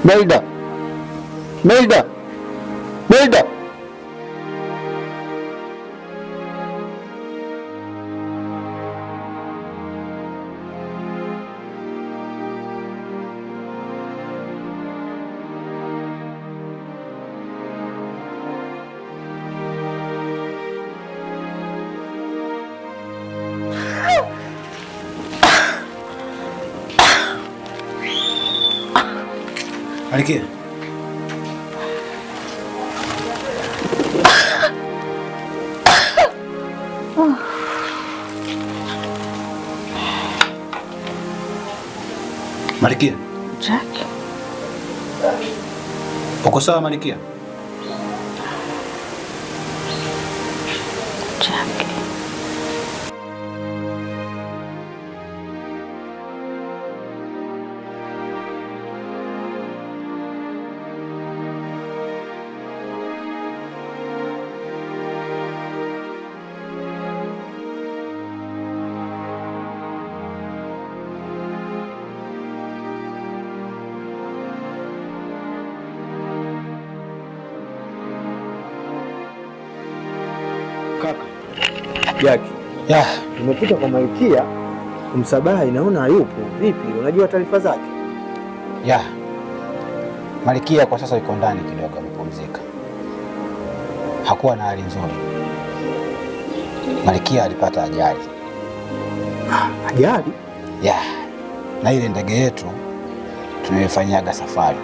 Melda, Melda, Melda. Malkia. Malkia. Jack. Uko sawa Malkia? Jack. Kaka Jaki, Yeah. nimepita kwa Malkia kumsabahi, naona hayupo. Vipi, unajua taarifa zake? Yeah. Malkia kwa sasa yuko ndani kidogo amepumzika. Hakuwa na hali nzuri. Malkia alipata ajali. Ajali? Yeah. Na ile ndege yetu tunayoifanyaga safari.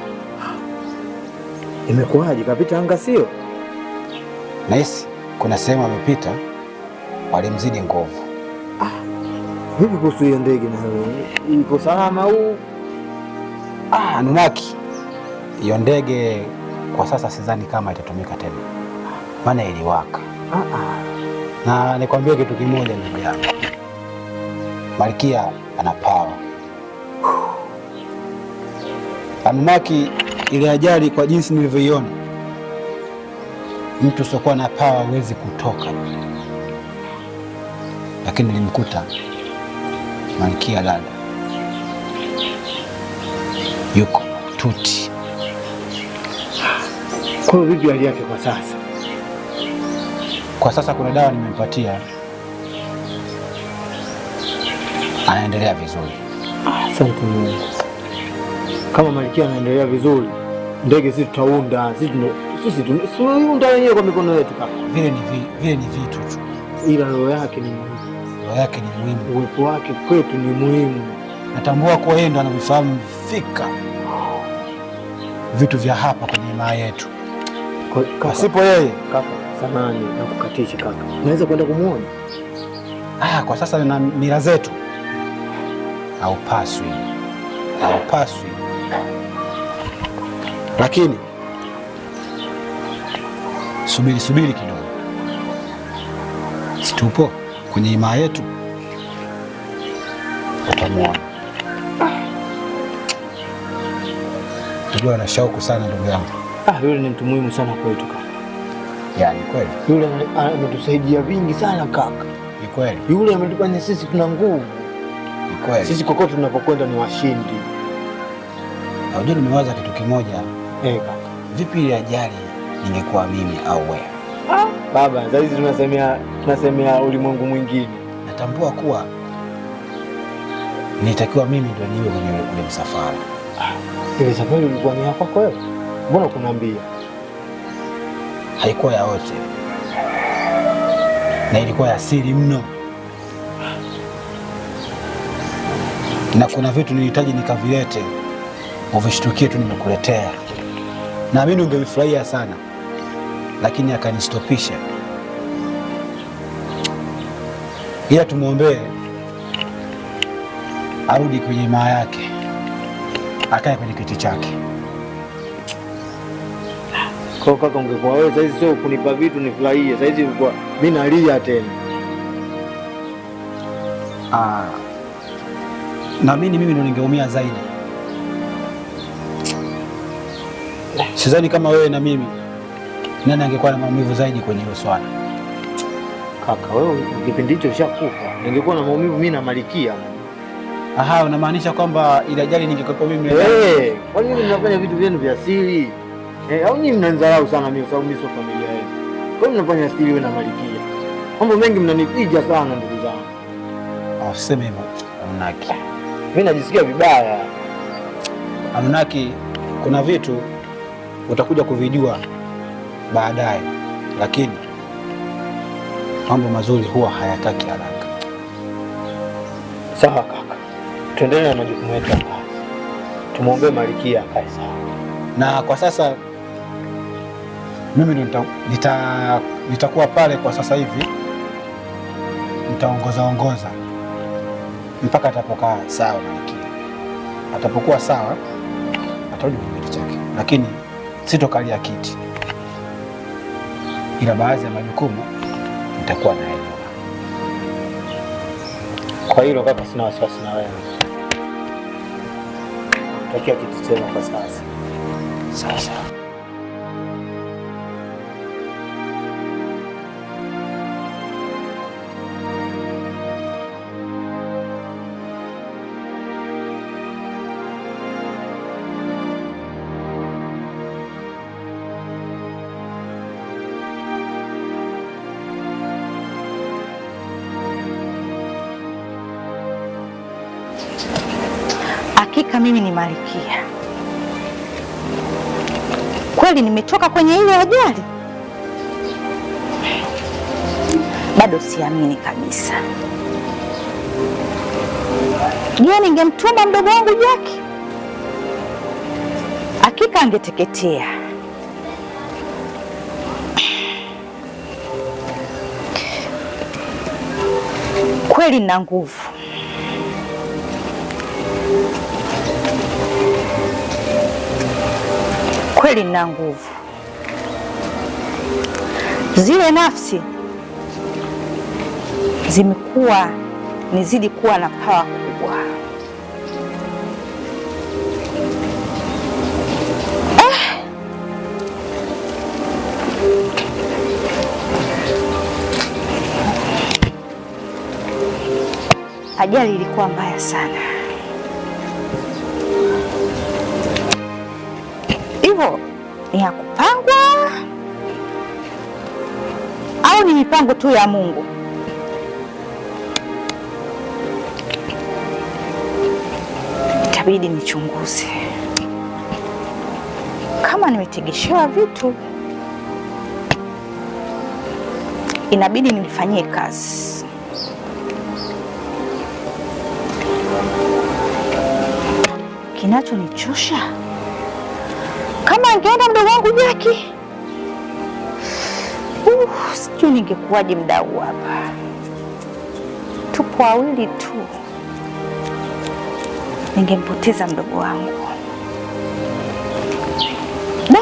Imekuwaje? Kapita anga sio? Nahisi kuna sehemu amepita walimzidi nguvu. Vipi kuhusu hiyo ndege nayo? Iko salama au? Anunnaki. Hiyo ndege kwa sasa sidhani kama itatumika tena. Maana iliwaka. Na nikwambie kitu kimoja ndugu yangu. Malkia ana power. Anunnaki, ile ajali kwa jinsi nilivyoiona, mtu usiokuwa na power huwezi kutoka. Lakini nilimkuta Malkia dada yuko tuti. Kwa hiyo vipi hali yake kwa sasa? Kwa sasa kuna dawa nimempatia, anaendelea vizuri. Asante Mungu. Kama Malkia anaendelea vizuri, ndege sisi tutaunda, sisi tunaiunda wenyewe kwa mikono yetu kaka. Vile ni vitu tu. Ila roho yake ni muhimu. Roho yake ni muhimu. Uwepo wake kwetu ni muhimu. Natambua kuwa yeye ndo anavifahamu fika vitu vya hapa kwenye himaya yetu. Pasipo yeye. Kaka, samahani na kukatisha kaka. Naweza kwenda kumuona? Kwa sasa na mila zetu haupaswi. Haupaswi. Lakini subiri, subiri kidogo. Si tupo kwenye himaya yetu? Utamuona. Unajua ana shauku sana ndugu yangu. Yule ni mtu muhimu sana kwetu kaka. Ya, ni kweli. Yule ametusaidia vingi sana kaka. Ni kweli. Yule ametufanya sisi tuna nguvu. Ni kweli. Sisi kokote tunapokwenda ni washindi. Na unajua nimewaza kitu kimoja. Kaka. Vipi ile ajali ningekuwa mimi au wewe? Baba, sasa hizi tunasemea ulimwengu mwingine. Natambua kuwa nitakiwa mimi ndio niwe kwenye ule msafara. Ile safari ilikuwa ni yako wewe? Mbona kuniambia? Haikuwa ya wote. Na ilikuwa ya siri mno. Na kuna vitu nilihitaji nikavilete, uvishtukie tu nimekuletea. Naamini ungevifurahia sana. Lakini akanistopisha. Ila tumuombee arudi kwenye himaya yake, akae kwenye kiti chake. Kwa kaka, ungekuwa wewe saizi sio kunipa vitu nifurahie. Saizi ulikuwa mimi nalia tena. Naamini mimi ndo ningeumia zaidi. Sidhani kama wewe na mimi nani angekuwa na maumivu zaidi kwenye hilo swala. Kaka, wewe kipindi hicho ushakufa. Ningekuwa na maumivu mimi na Malkia. Aha, unamaanisha kwamba ile ajali ningekuwepo mimi? Eh, kwa nini mnafanya vitu vyenu vya siri? Au nyinyi mnanidharau sana mimi kwa sababu mimi sio familia yenu. Kwa nini mnafanya siri wewe na Malkia? Mambo mengi mnanipiga sana ndugu zangu. Usiseme hivyo Anunnaki. Mimi najisikia vibaya. Anunnaki, kuna vitu utakuja kuvijua baadaye, lakini mambo mazuri huwa hayataki haraka. Sawa kaka, tuendelee na majukumu yetu ya kazi. Tumuombe Malkia akae sawa. Na kwa sasa mimi ndo nitakuwa pale kwa sasa hivi, nitaongoza ongoza mpaka atapokaa sawa Malkia. Atapokuwa sawa atarudi kwenye kiti chake, lakini sitokalia kiti, ila baadhi ya majukumu nitakuwa nayajua. Kwa hilo kaka, sina wasiwasi na wewe. Takia kitu chema kwa sasa. Sasa Hakika mimi ni Malkia. Kweli nimetoka kwenye ile ajali? Bado siamini kabisa. Je, ningemtuma mdogo wangu Jackie? Hakika angeteketea. Kweli nina nguvu. Kweli nina nguvu. Zile nafsi zimekuwa nizidi kuwa na pawa kubwa. Ajali ilikuwa mbaya sana. Hivyo ni ya kupangwa au ni mipango tu ya Mungu? Itabidi nichunguze. Kama nimetegeshewa vitu, inabidi nilifanyie kazi. Kinachonichosha, kama angeenda mdogo wangu Jackie, sijui ningekuwaje mdau hapa. Tupo wawili tu, ningempoteza mdogo wangu. Da!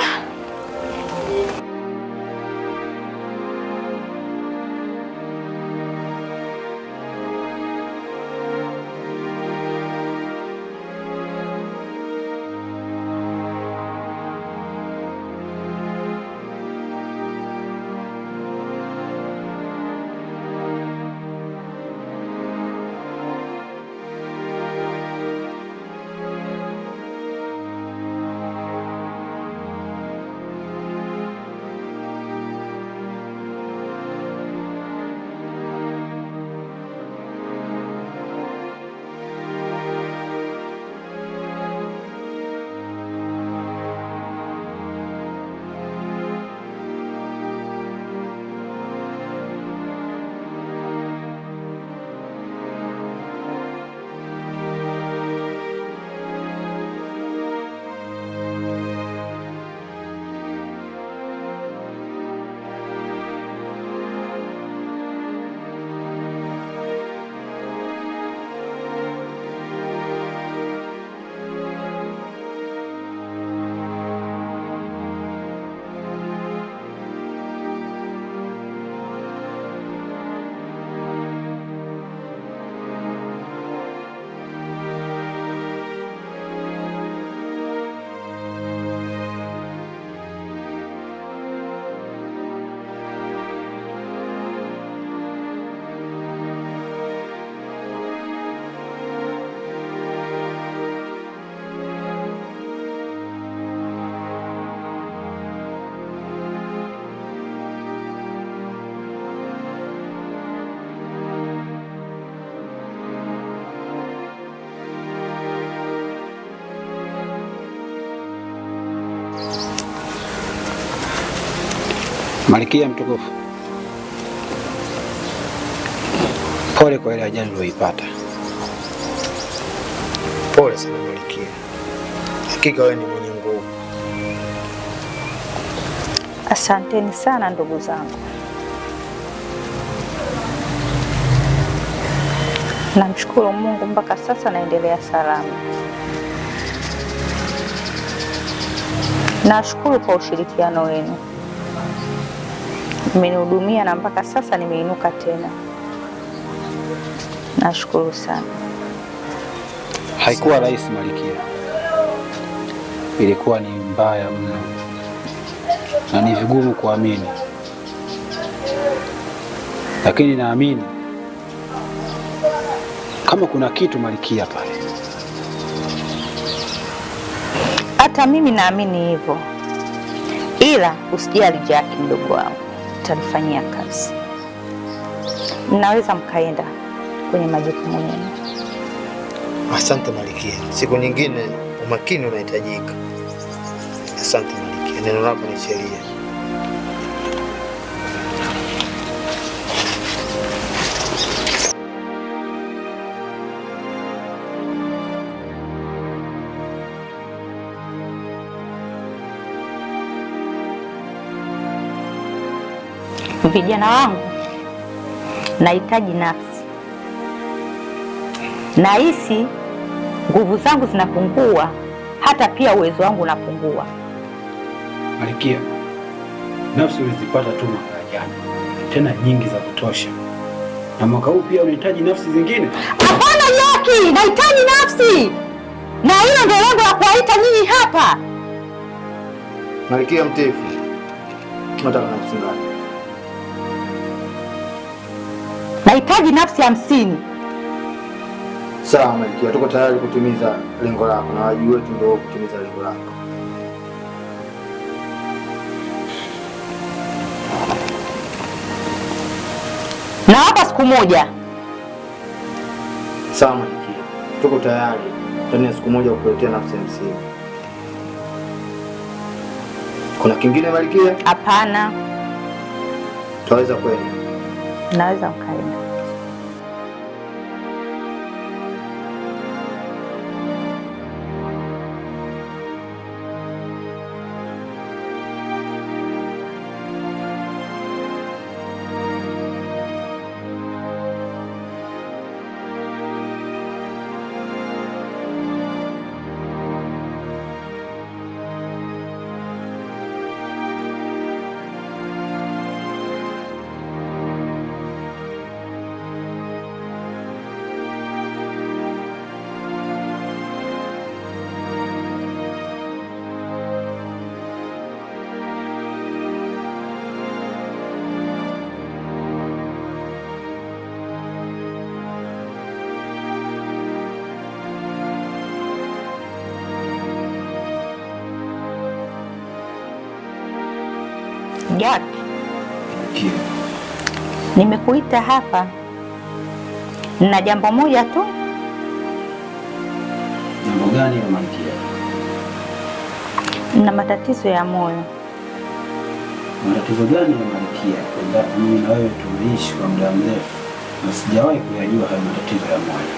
Malkia mtukufu, pole kwa ile ajali uliyoipata. Pole sana Malkia, hakika wewe ni mwenye nguvu. Asanteni sana ndugu zangu. Namshukuru Mungu mpaka sasa naendelea salama. Nashukuru kwa ushirikiano wenu, mmenihudumia na mpaka sasa nimeinuka tena. Nashukuru sana. Haikuwa rahisi Malkia, ilikuwa ni mbaya mno na ni vigumu kuamini, lakini naamini kama kuna kitu Malkia pale. Hata mimi naamini hivyo, ila usijali Jackie, mdogo wangu, utalifanyia kazi. Mnaweza mkaenda kwenye majukumu yenu. Asante Malkia, siku nyingine umakini unahitajika. Asante Malkia, neno lako ni sheria. Vijana wangu, nahitaji nafsi. Nahisi nguvu zangu zinapungua, hata pia uwezo wangu unapungua. Malkia, nafsi ulizipata tu mwaka jana, tena nyingi za kutosha, na mwaka huu pia unahitaji nafsi zingine. Hapana Jackie, nahitaji nafsi, na hilo ndio lengo la kuwaita nyinyi hapa. Malkia mtiifu, unataka nafsi ngapi? Nahitaji nafsi 50. Sawa Malkia, tuko tayari kutimiza lengo lako na wajibu wetu ndio kutimiza lengo lako. Na hapa siku moja. Sawa Malkia, tuko tayari ndani ya siku moja kukuletea nafsi 50. Kuna kingine Malkia? Hapana. Tutaweza kwenda. Naweza mkaenda. Jack, nimekuita hapa na jambo moja tu. Jambo gani hilo Malkia? Na matatizo ya moyo. Matatizo gani ya Malkia? Endapo mimi na wewe tumeishi kwa muda mrefu na sijawahi kuyajua hayo matatizo ya moyo.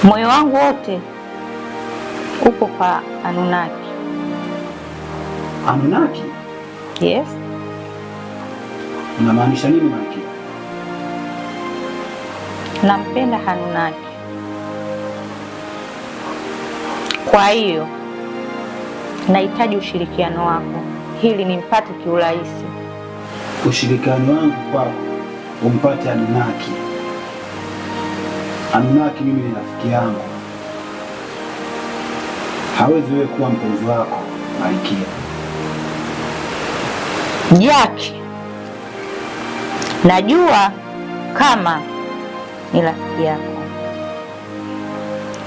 Moyo wangu wote upo kwa Anunnaki. Anunnaki? Yes. Unamaanisha nini Malkia? Nampenda Anunnaki. Kwa hiyo nahitaji ushirikiano wako ili nimpate kiurahisi. Ushirikiano wangu kwako umpate Anunnaki. Anunnaki mimi ni rafiki yangu. Hawezi wewe kuwa mpenzi wako Malkia. Jack, najua kama ni rafiki yako,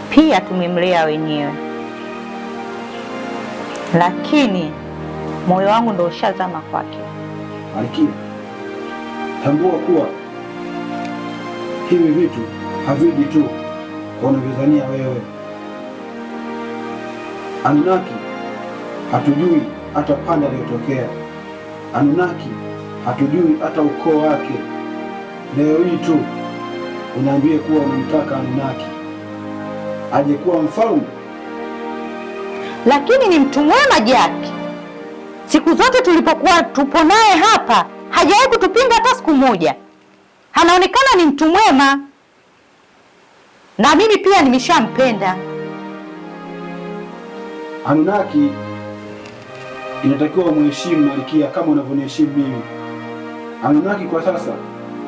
pia tumemlea wenyewe, lakini moyo wangu ndio ushazama kwake. Malkia, tambua kuwa hivi vitu haviji tu kwa unavyodhania wewe. Anunnaki hatujui hata pande aliyotokea. Anunnaki hatujui hata ukoo wake. Leo hii tu unaambie kuwa unamtaka Anunnaki aje kuwa mfalme? Lakini ni mtu mwema Jack. Siku zote tulipokuwa tupo naye hapa hajawahi kutupinga hata siku moja. Anaonekana ni mtu mwema, na mimi pia nimeshampenda. Anunnaki inatakiwa umuheshimu Malkia kama unavyoniheshimu mimi. Anunnaki kwa sasa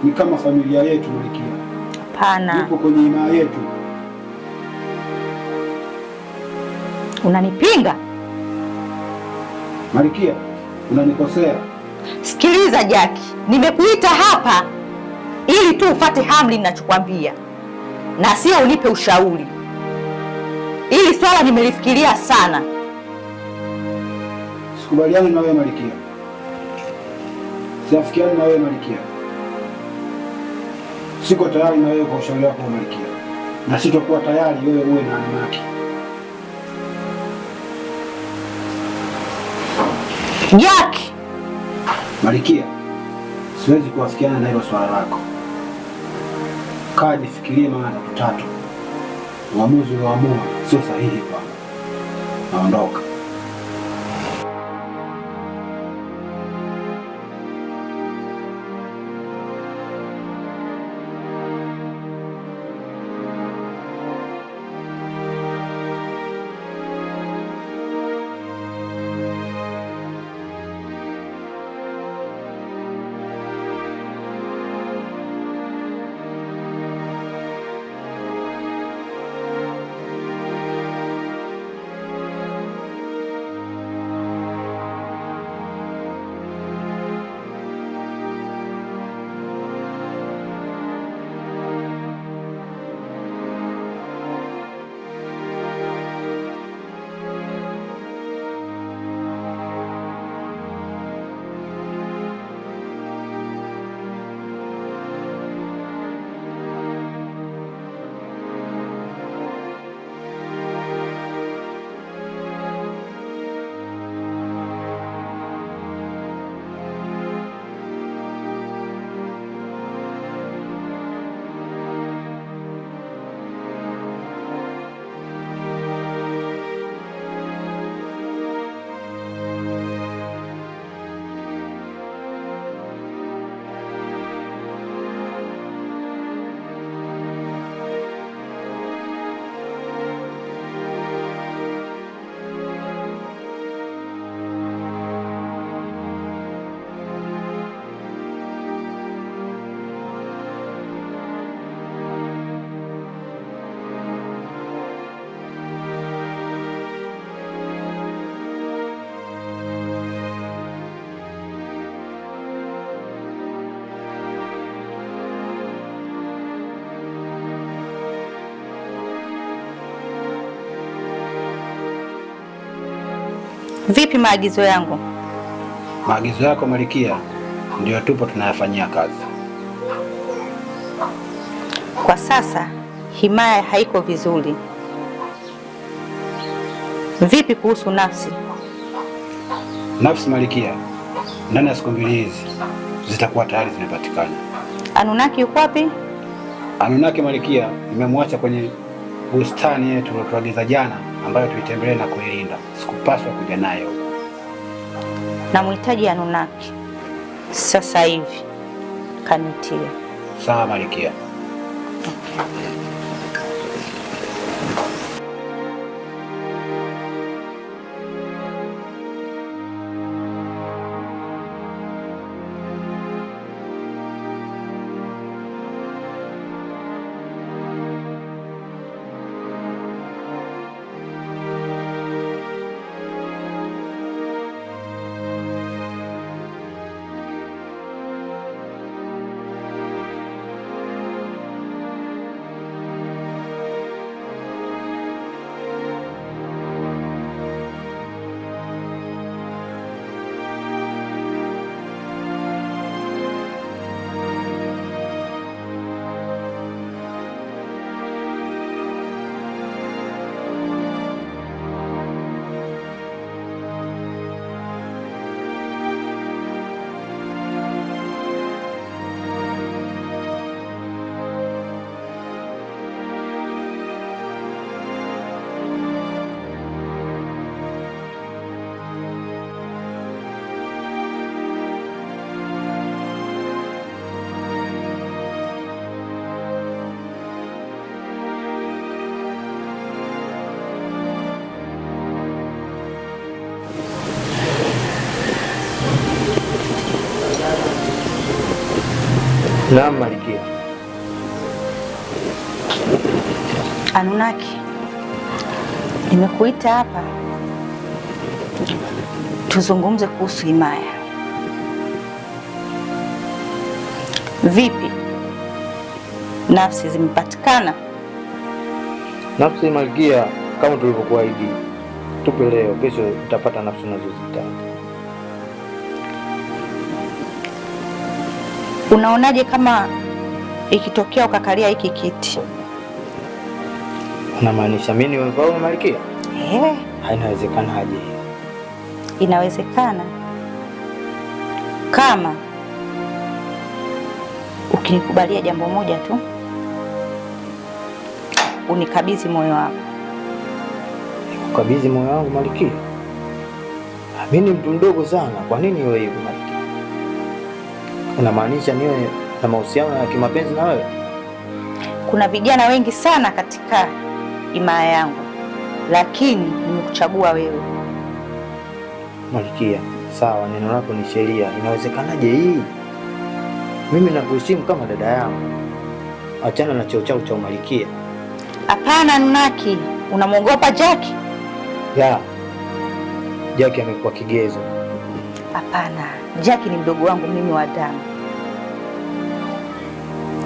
ni kama familia yetu Malkia. Hapana. Yupo kwenye himaya yetu. Unanipinga? Malkia, unanikosea. Sikiliza Jack, nimekuita hapa ili tu ufate amri ninachokwambia na sio unipe ushauri. Hili swala nimelifikiria sana. Sikubaliani na wewe Malkia. Siafikiani na wewe Malkia. Siko tayari na wewe kwa ushauri wako Malkia, na sitokuwa tayari wewe uwe na Anunnaki. Jack! Malkia, siwezi kuafikiana na hilo swala lako. Kaa jifikirie mara tatu tatu. Uamuzi ulioamua sio sahihi kwangu. Naondoka. Vipi maagizo yangu? Maagizo yako Malkia ndio tupo tunayafanyia kazi. Kwa sasa himaya haiko vizuri. Vipi kuhusu nafsi? Nafsi Malkia, ndani ya siku mbili hizi zitakuwa tayari zimepatikana. Anunnaki yuko wapi? Anunnaki Malkia nimemwacha kwenye bustani yetu tuliyotuagiza jana, ambayo tuitembelee na kuilinda. Sikupaswa kuja naye huko. Namhitaji Anunnaki sasa hivi, kanitie. Sawa Malkia. Naam Malkia. Anunnaki, nimekuita hapa tuzungumze kuhusu himaya. Vipi, nafsi zimepatikana? Nafsi Malkia, kama tulivyokuahidi, tupe leo, kesho utapata nafsi unazozitaka. Unaonaje kama ikitokea ukakalia hiki kiti? Unamaanisha mimi niwe mfalme Malkia? Eh, Hainawezekanaje? Inawezekana kama ukinikubalia jambo moja tu, unikabidhi moyo wako. Nikukabidhi moyo wangu Malkia? Mimi ni mtu mdogo sana, kwa nini iwe hivyo Malkia? Unamaanisha niwe na mahusiano ya kimapenzi na wewe? Kuna vijana wengi sana katika himaya yangu, lakini nimekuchagua wewe. Malkia, sawa, neno lako ni sheria. Inawezekanaje hii? Mimi nakuheshimu kama dada yangu. Achana na cheo chako cha umalkia. Hapana Anunnaki, unamwogopa Jackie? Ya, Jackie amekuwa kigezo. Hapana, Jackie ni mdogo wangu mimi wa damu.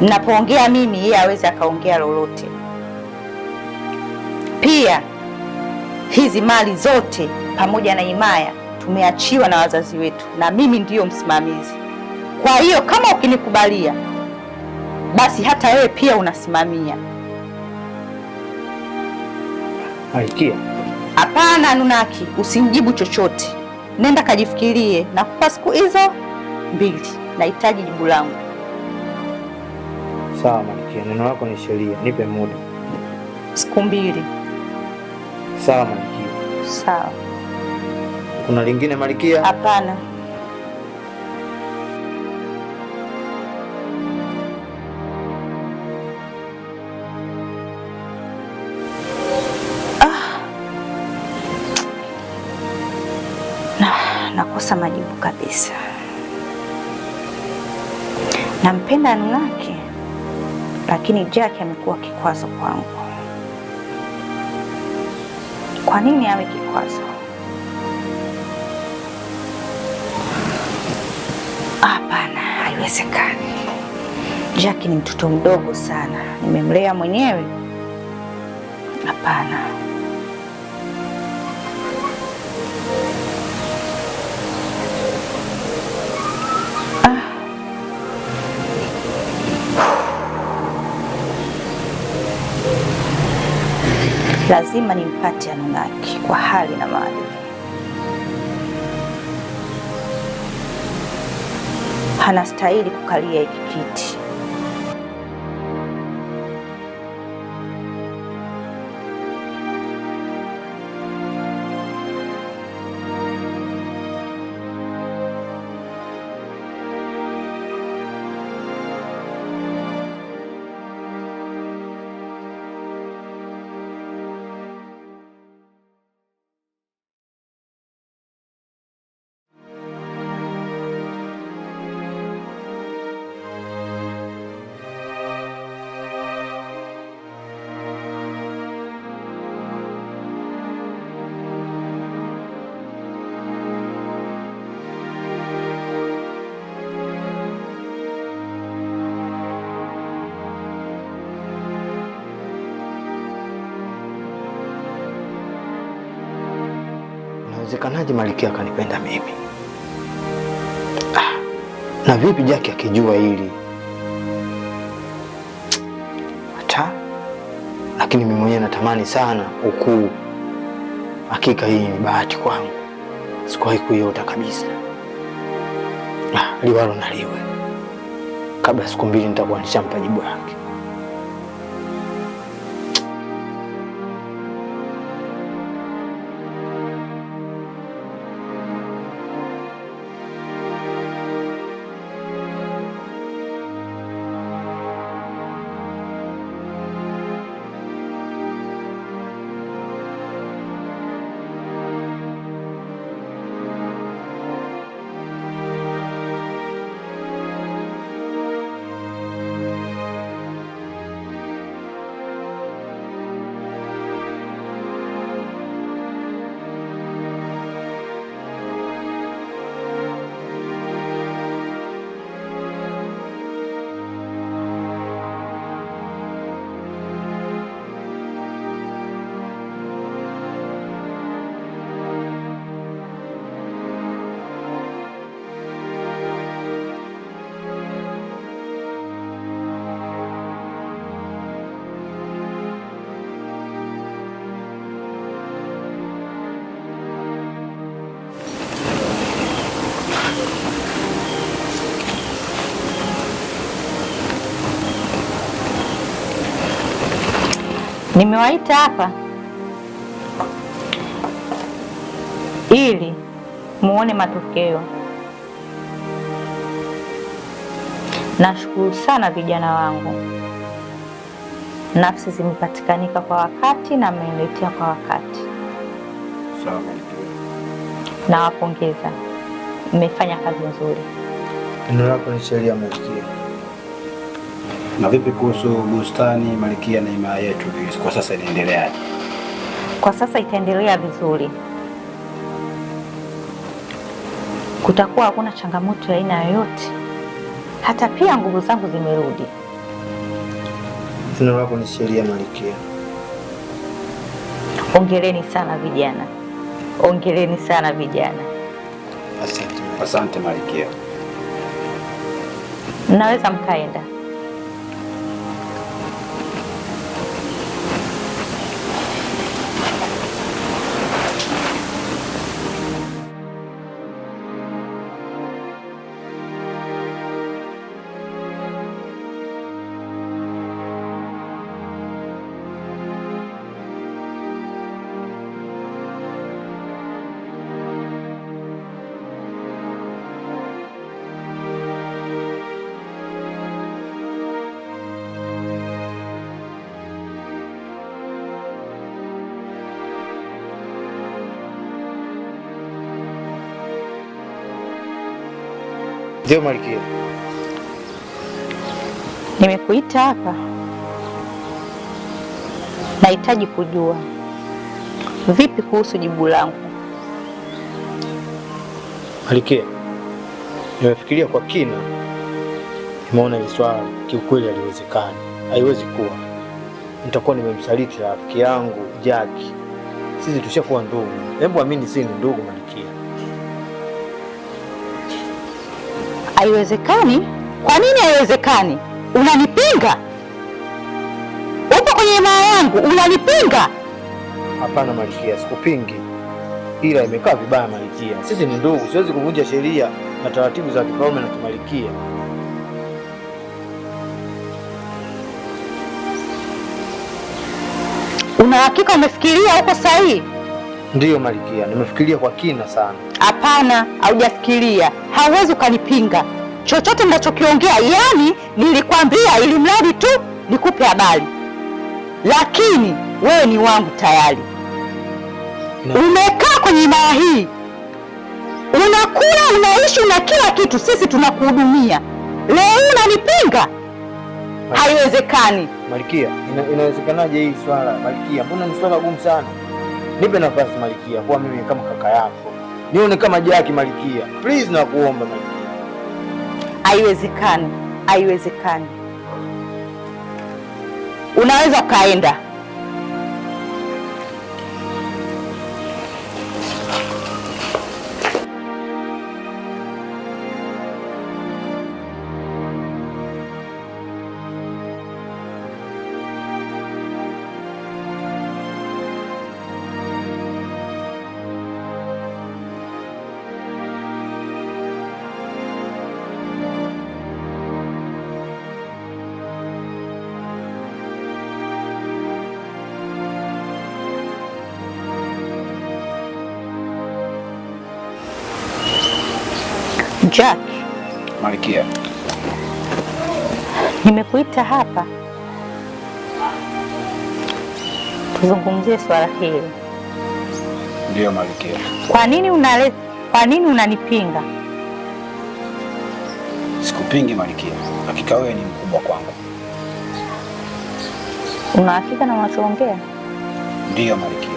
Ninapoongea mimi, yeye hawezi akaongea lolote. Pia hizi mali zote pamoja na himaya tumeachiwa na wazazi wetu, na mimi ndiyo msimamizi. Kwa hiyo kama ukinikubalia, basi hata wewe pia unasimamia. Malkia. Hapana Anunnaki, usinijibu chochote. Nenda kajifikirie. Nakupa siku hizo 2. Nahitaji jibu langu. Sawa Malkia, neno lako ni sheria. Nipe muda. Siku 2. Sawa Malkia. Sawa. Kuna lingine Malkia? Hapana. Nakosa majibu kabisa. Nampenda Anunnaki, lakini Jackie amekuwa kikwazo kwangu. Kwa nini awe kikwazo? Hapana, haiwezekani. Jackie ni mtoto mdogo sana, nimemlea mwenyewe. Hapana. Lazima nimpate Anunnaki kwa hali na mali. Hanastahili kukalia hiki kiti. Inawezekanaje Malkia akanipenda mimi? Na vipi Jackie akijua hili? Hata lakini mimi mwenyewe natamani sana ukuu. Hakika hii ni bahati kwangu. Sikuwahi kuiota kabisa. Liwalo na liwe. Kabla siku 2 nitakuwa nishampa jibu yake. Nimewaita hapa ili muone matokeo. Nashukuru sana vijana wangu, nafsi zimepatikanika kwa wakati na mmeniletea kwa wakati. Sawa Malkia. Nawapongeza, mmefanya kazi nzuri. Neno lako ni sheria Malkia. Na vipi kuhusu bustani Malkia na himaya yetu kwa sasa inaendeleaje? Kwa sasa itaendelea vizuri, kutakuwa hakuna changamoto ya aina yoyote. Hata pia nguvu zangu zimerudi. Neno lako ni sheria Malkia. Hongereni sana vijana, hongereni sana vijana. Asante. Asante Malkia. Mnaweza mkaenda. Ndio Malkia. Nimekuita hapa, nahitaji kujua vipi kuhusu jibu langu. Malkia, nimefikiria kwa kina, nimeona hili swala kiukweli haliwezekani, haiwezi kuwa. Nitakuwa nimemsaliti rafiki yangu Jack. Sisi tushakuwa ndugu, hebu amini, sisi ni ndugu Malkia. Haiwezekani? Kwa nini haiwezekani? Unanipinga? Upo kwenye himaya yangu, unanipinga? Hapana Malkia, sikupingi, ila imekaa vibaya Malkia. Sisi ni ndugu, siwezi kuvunja sheria na taratibu za kifalme na kimalikia. Una hakika umefikiria uko sahihi? Ndiyo Malkia, nimefikiria kwa kina sana. Hapana, haujafikiria. Hauwezi ukanipinga chochote ninachokiongea. Yaani nilikwambia ili mradi tu nikupe habari, lakini wewe ni wangu tayari. Umekaa kwenye himaya hii, unakula, unaishi na kila kitu, sisi tunakuhudumia. Leo unanipinga? Haiwezekani. Malkia, inawezekanaje hii swala Malkia? Mbona ni swala gumu sana? Nipe nafasi Malkia, kwa mimi kama kaka yako, nione kama Jaki Malkia. Please nakuomba Malkia. Haiwezekani, haiwezekani. Unaweza ukaenda. Jack. Malkia, nimekuita hapa tuzungumzie swala hili. Ndiyo Malkia. Kwa nini unanipinga? Sikupingi Malkia, hakika wewe ni mkubwa kwangu. Una hakika na unachoongea? Ndiyo Malkia.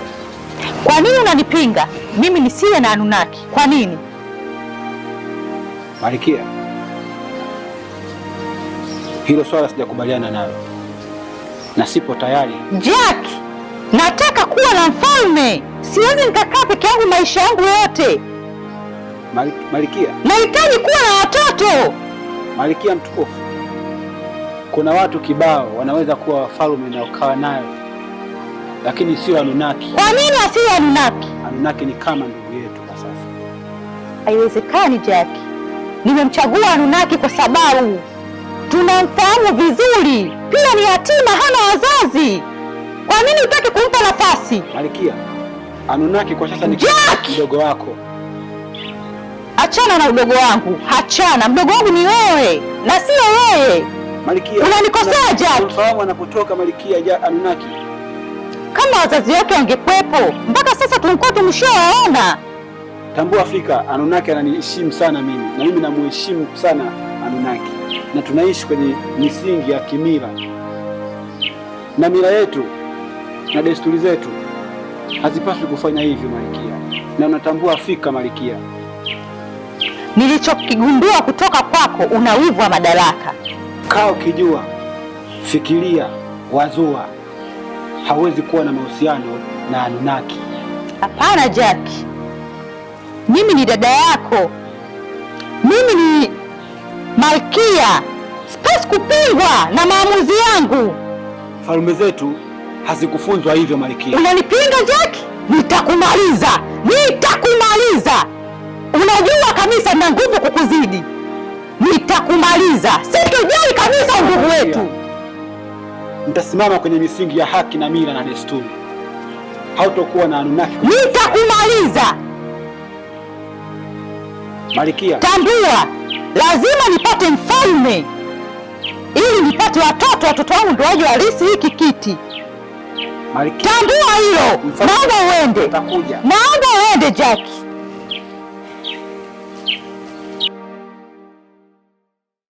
Kwa nini unanipinga? Mimi nisiwe na Anunnaki. Kwa nini? Malkia, hilo swala sijakubaliana nalo na sipo tayari. Jack, nataka kuwa na mfalme. Siwezi nikakaa peke yangu maisha yangu yote. Malkia, nahitaji kuwa na watoto. Malkia mtukufu, kuna watu kibao wanaweza kuwa wafalme na ukawa nayo, lakini sio Anunnaki. Kwa nini asiwe Anunnaki? Anunnaki ni kama ndugu yetu kwa sasa. Haiwezekani Jack. Nimemchagua Anunnaki kwa sababu tunamfahamu vizuri, pia ni yatima, hana wazazi. Kwa nini hutaki kumpa nafasi? Malkia, Anunnaki kwa sasa ni Jack! mdogo wako. Achana na udogo wangu, achana. Mdogo wangu ni wewe na sio wewe. Malkia, Unanikosea, Jack. Unafahamu anapotoka Malkia ja Anunnaki. Kama wazazi wake wangekuwepo mpaka sasa tungekuwa tumeshawaona. Tambua fika, Anunnaki ananiheshimu sana mimi na mimi namuheshimu sana Anunnaki, na tunaishi kwenye misingi ya kimila na mila yetu na desturi zetu hazipaswi kufanya hivyo Malkia, na unatambua fika Malkia. Nilichokigundua kutoka kwako, una wivu wa madaraka. Kaa ukijua, fikiria, wazua, hawezi kuwa na mahusiano na Anunnaki. Hapana Jack, mimi ni dada yako, mimi ni malkia, sipaswi kupingwa na maamuzi yangu. Falme zetu hazikufunzwa hivyo Malkia. Unanipinga Jack? Nitakumaliza, nitakumaliza. Unajua kabisa nina nguvu kukuzidi. Nitakumaliza, sitojali kabisa undugu wetu. Nitasimama kwenye misingi ya haki na mila na desturi. Hautokuwa na Anunnaki. Nitakumaliza. Malkia, Tambua, lazima nipate mfalme ili nipate watoto. Watoto wangu ndio waje warisi hiki kiti. Malkia, Tambua hilo. Mfalme Naomba uende, atakuja. naomba uende Jack.